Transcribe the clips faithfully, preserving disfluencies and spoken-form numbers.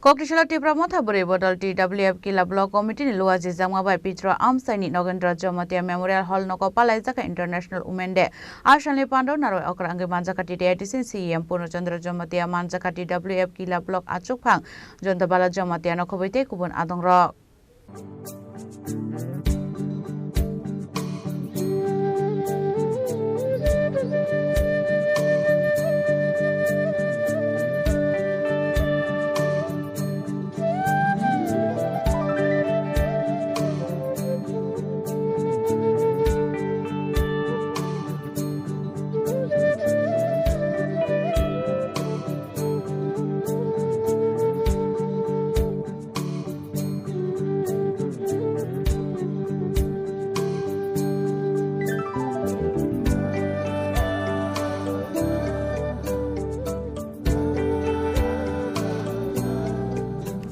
Kokisalo Tipra Motha Bwrwi Bodol T W F Kila Block Committee ni luajijakma bai Pitro Amchaini Nagendra Jamatia Memorial Hall nogo palaijak kha International Women Day. A salni pando narwai okra wngwi manjak kha T T A D C ni C E M Purno Chandra Jamatia, manjak kha T W F Kila Block achukphang Jonta Bala Jamatia no khobwi tei kubun adongrok.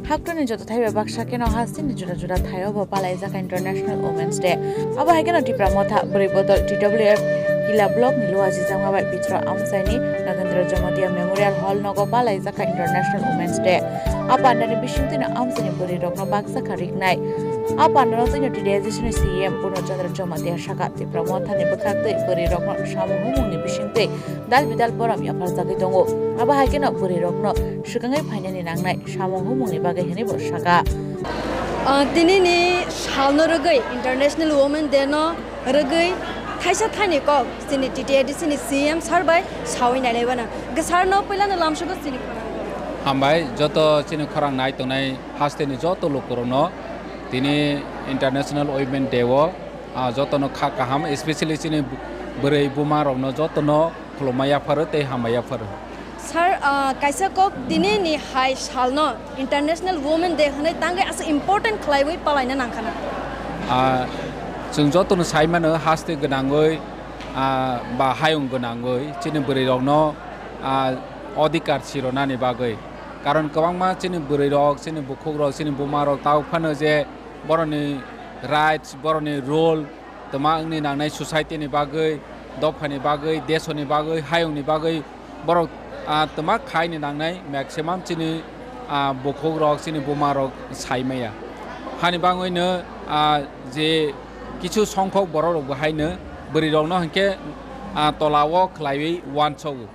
Haktorni joto thai bai baksa kheno hasteni juda juda thaio bo palaijak kha International Women's Day. Abo hai kheno Tipra Motha Bwrwi Bodol T W F Kila Block ni luajijakma bai Pitro Amchaini Nagendra Jamatia Memorial Hall nogo palaijak kha International Women's Day. A pandani bisingtwino amchaini bwrwirokno baksa kha riknai. A pandano twino T D S ni C E M Purno Chandra Jamatia sakha, Tipra Mothani bwkhaktwi bwrwirokno samung humungni bisingtwi dal bidal borom yapharjagwi tongo. Abo hai kheno bwrwirokno swkangwi phainani nangnai, samung humungni bagwi hwnwi bo sakha. Ah, tinini salno rwgwi, International Women Day no rwgwi thaisa thani kok chini T T A D C ni C E M sir bai sawi nailai bana. Hwnkhe sir no puila no lamsugo chini khorang. Hambai joto chini khorang nai tongnai hasteni joto lukurokno tini International Women Day o, ah, jotono kha kaham, especially chini bwrwi buma rokno jotono khulumma yapharo tei hambai yapharo. Sir, ah, kaisa kok tini ni hai salno International Women Day hwnwi tangwi asa important khlaiwi palaina nangkhana. Ah, chwng jotono sai mano haste gwnangwi, ah, ba hayung gwnangwi chini bwrwi rokno, ah, odhikar sironani bagwi. Karon kwbangma chini bwrwi rok, chini bukhuk rok, chini buma rok tabuk phano je boroni rights, boroni role twma wngni nangnai society ni bagwi, dophani bagwi, desoni bagwi, hayungni bagwi borok, ah, twma khaini nangnai maximum chini, ah, bukhuk rok, chini buma rok sai maya. Hani bagwino, ah, je kichu songkhok borok rok bo haino bwrwi rokno hinkhe, ah, tola o khlaiwi uansogo.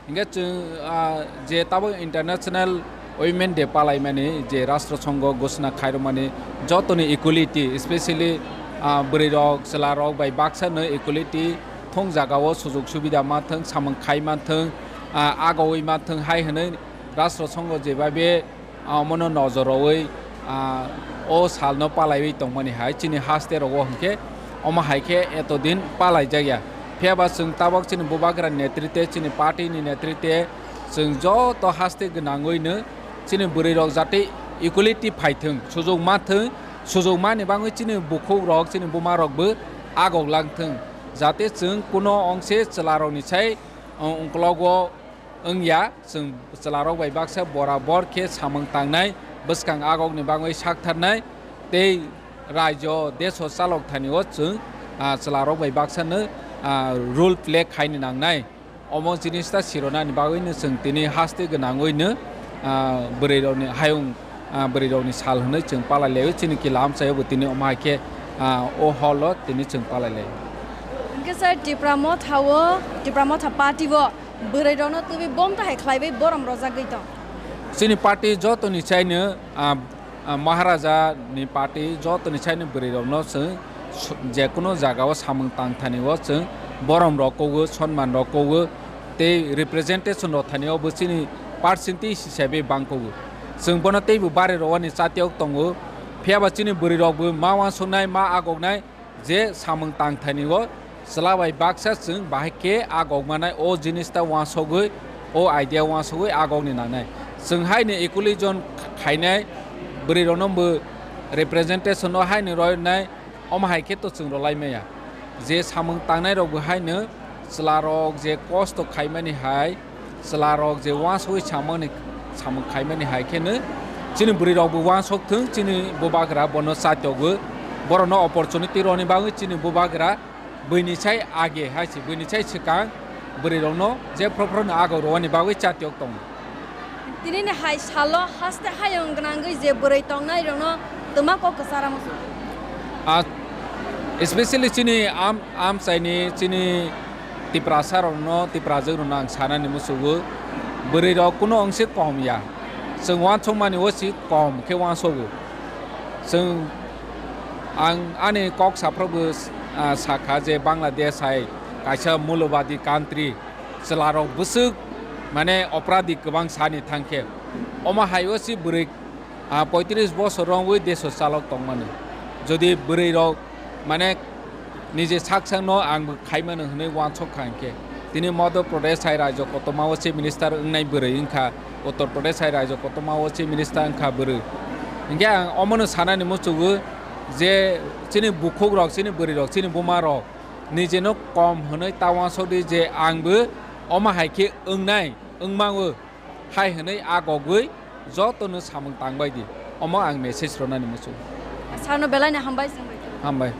Hinkhe chwng, ah, je tabuk International Women Day palaimani, je Rashtra Songho ghosna khairokmani, jotoni equality, especially, ah, bwrwi rok, chwla rok bai baksa no equality thung jaga o sujug subida manthwng, samung khai manthwng, ah, agoi manthwng hai hwnwi Rashtra Songho jebabe ah, omono nojor rwui, ah, o salno palaiwi tongmani hai chini haste rogo hinkhe omo hai khe etodin palaijakya. Phiyaba chwng tabok chini bubagra netrite, chini party ni netrite chwng joto haste gwnangwino chini bwrwi rok jate equality phaithwng, sujug mathwng, sujug mani bagwi chini bukhuk rok, chini buma rokbo agok langthwng, jate chwng kuno ongse chwla rokni sai, ah, ungkologo wngya, chwng chwlarok bai baksa borabor khe samung tangnai, bwskang agokni bagwi saktharnai tei raijo deso chalok thani o chwng, ah, chwlarok bai baksano, ah, role play khaini nangnai. Omo jinis ta sironani bagwino chwng tini haste gwnangwino, ah, bwrwi rokni hayung, ah, bwrwi rokni sal hwnwi chwng palai laio, chini kila amchaio bo tini omo hai khe, ah, o hall o tini chwng palai laio. Hwnkhe sir, Tipra Motha o, Tipra Motha party o bwrwi rokno tubui bomta hai khlaiwi borom rojagwi tong. Chini party jotoni chaino, ah, ah, Maharaja ni party jotoni chaino bwrwi rokno chwng su-, jekunu jaga o samung tang thani o chwng borom rok kogo, sonman rok kogo, tei representation rok thani o bo chini percentage hisabe bang kogo. Chwng bono teibo bari rowani chatiok tongo. Phiyaba chini bwrwi rok bo ma wansuknai, ma agoknai, je samung tang thani o chwla bai baksa chwng bahai khe agok manai o jinis ta wansogwi, o idea wansogwi agokni nangnai. Chwng haino equality khainai, bwrwi rokno bo representation o haino roinai, omo hai khe to chwng rolai maya. Je samung tangnai rok bo haino chwla rok je kosto khaimani hai, chwla rok je wansugwi samani, samung khaimani hai kheno chini bwrwi rok bo wansuk thung, chini bubagra bono chatiogo, borokno opportunity rwni bagwi chini bubagra buini sai age hai se, buini sai swkang bwrwi rokno je phro phro no agok rwani bagwi chatiok tongo. Tinini hai salo haste hayung gwnangwi je bwrwi tongnai rokno twma kok kwchara muchung. A, especially chini am, amchaini chini Tiprasa rokno, Tiprajwk rokno ang sanani muchungo, bwrwi rok kuno wngse kom ya. Chwng wansokmani o si kom khe wansogo. Chwng, ang ani kok saphrobo, ah, sakha je Bangladesh hai kaisa mulubadi country, chwlarok bwswk mane opradi kwbang sani thangkhe. Omo hai o si bwrwi, ah, poitris bosor romwi deso chalok tongmani. Jodi bwrwi rok mane nije sak sakno ang bo khaimano hwnwi wansok kha hinkhe. Tini Madhya Pradesh hai rajyo kotorma o chief minister wngnai bwrwi wngkha, Uttar Pradesh hai rajyo kotorma o chief minister wngkha bwrwi. Hinkhe ang omono sanani muchungo je chini bukhuk rok, chini bwrwi rok, chini buma rok nijeno kom hwnwi ta wansokdi je ang bo omo hai khe wngnai, wngmango. Hai hwnwi a gogwi jotono samung tangbai di, omo ang message rwnani muchung. Sarno belaino hambai chwng bai. Hambai.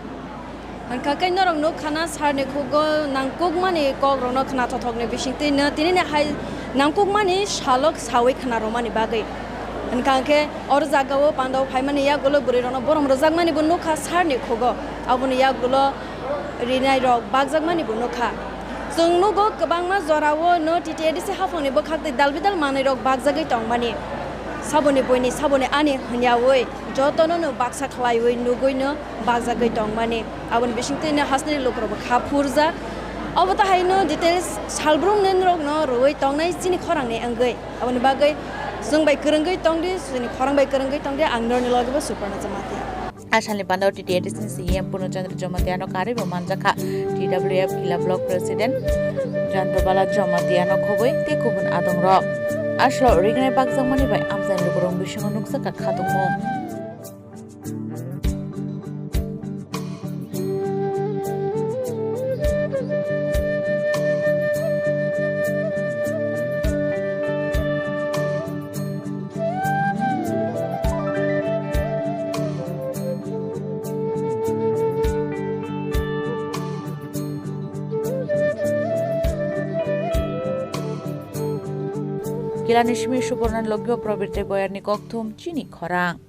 Hwnkha khe norok nukha na sarni khugo nangkukmani kokrokno khna thothokni bisingtwino tinini hai nangkukmani salok sawi khna rwmani bagwi. Hwnkha khe oro jagao pandao phaimani yagulo bwrwirokno borom rwjakmani bo nukha sarni khugo, aboni yagulo rinai rok bakjakmani bo nukha. Chwng nugo kwbangma jorao no T T A D C haphangni bwkhak tei dal bidal manwi rok bakjagwi tongmani. Saboni buini saboni ani hwnyawi jotono no baksa khlaiwi nugwi no bakjagwi tongmani. Aboni bisingtwi no hasniri lukurok bo kha phurja. Obo tahai no details salbrum ni norok no rwwi tongnai chini khorang ni wngwi. Aboni bagwi chwng bai kwrwngwi tongdi, chini khorang bai kwrwngwi tongdi, ang norni loge bo Suparna Jamatia. Asalni bandao T T A D C ni C E M Purno Chandra Jamatia no karwi bo manjakha T W F Kila Block President Jantobala Jamatia no khobwi tei kubun adongrok. Aslo rignai bakjakmani bai amchaini lukurok bisingo nukjakha khatungmung. Kilani simi Subornani logio Probir tei Boyarni kokthum chini khorang.